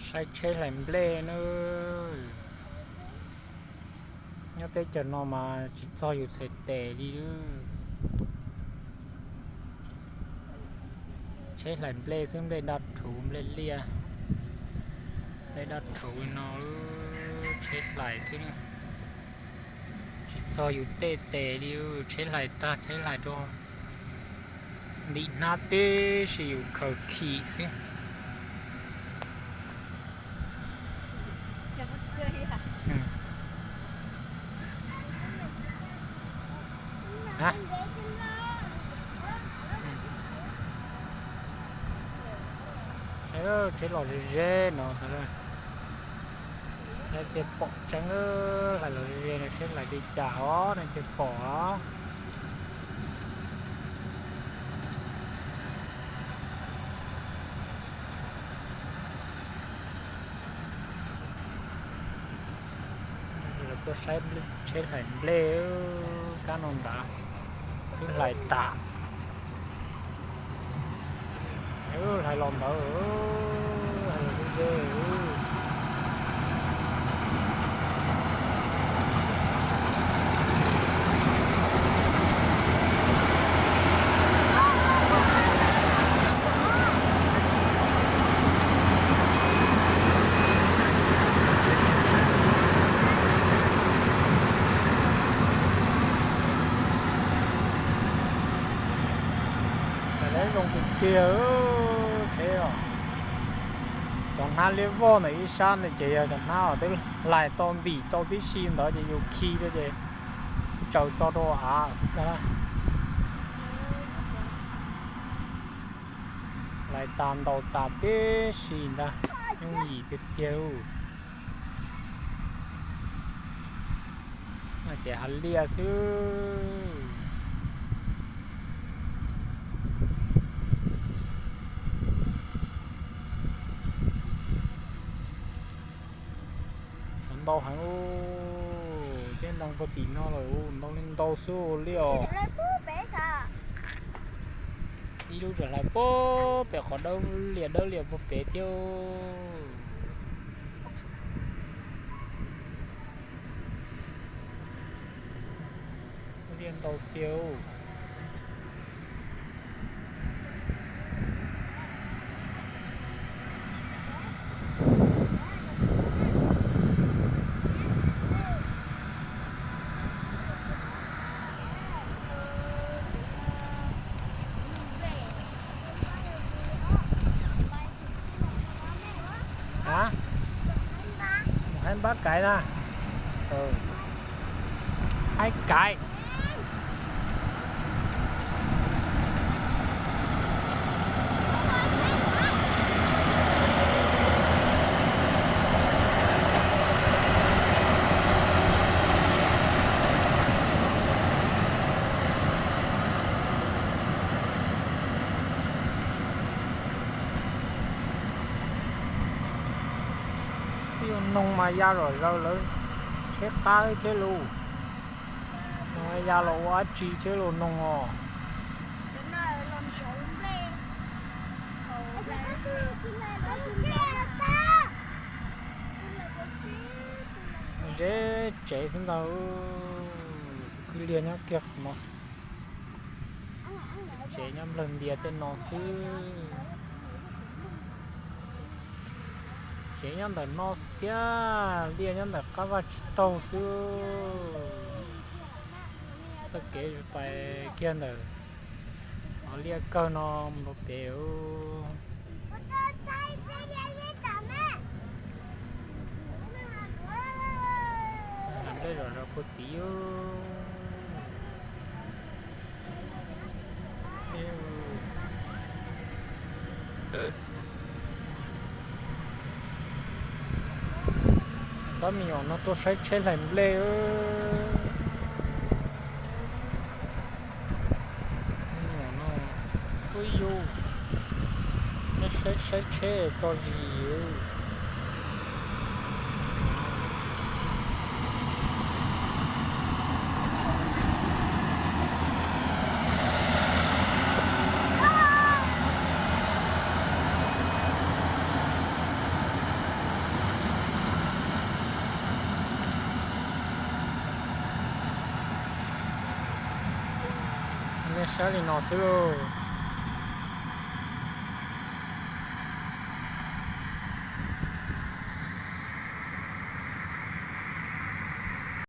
Saib tsheb hlais nplej na. Nyob teb chaws no mas tsis txog yus txhais tes li. Tsheb hlais nplej xwb, nplej daj rhuv, nplej liaj, nplej daj rhuv li no, tsheb hlais xwb, tsis txog yus tej tes li. Tsheb hlais tag, tsheb hlais rau ntim hnab tib si yus khaws khi xwb. Tsheb los ze ze no, hlais tias pom tseeb, hlais los ze ze no, seb hlais li cas os no ces pom. Lawv tuaj saib tsheb hlais nplej, kab no nrad twb hlais tas. Hlais los ntawd, hlais los ze ze. Hlais zoo tiag tiag, tsheb os. Cov hnab liab vog ntawm ib sab no ces yog cov hnab uas twb hlais tau ntim tau tib si ntawd ces yus khi rau ces tsaws tso rau av xwb ntag. Hlais tas ntaus tas tib si ntag, yooj yim tiag tiag. No ces hav liaj xwb. Tshuav ntau heev, tej ntees puag tim no lawm, ntau li ntau xwb li os. Ib lub tseem hlais puag pem qhov dawb lias dawb lias puag pem thiab. Liaj ntau tiag. Hais npab kaiv na. Hais kaiv. Twb yuav noog mas ya zom zaws lawv tsheb qab thiab lauj. Noog ya los ua dab tsi thiab los noog os. Zeb tsev xwb ntag. Kwj liag nyob kiag qhov no. Tsev nyob nplawg ntias tej no xwb. Tsev nyob ntawm no thiab, liaj nyob ntawm qab vaj tsis taug xwb. Txoj kev pais kiag ntawm qhov liaj kawg no mus rau pem. Nplej zom zaws puag tid. Pab me nyuam no tuaj saib tsheb hlais nplej. Me nyuam no, ub yus, saib saib tsheb tso zis. Nej saib li no xwb lauj.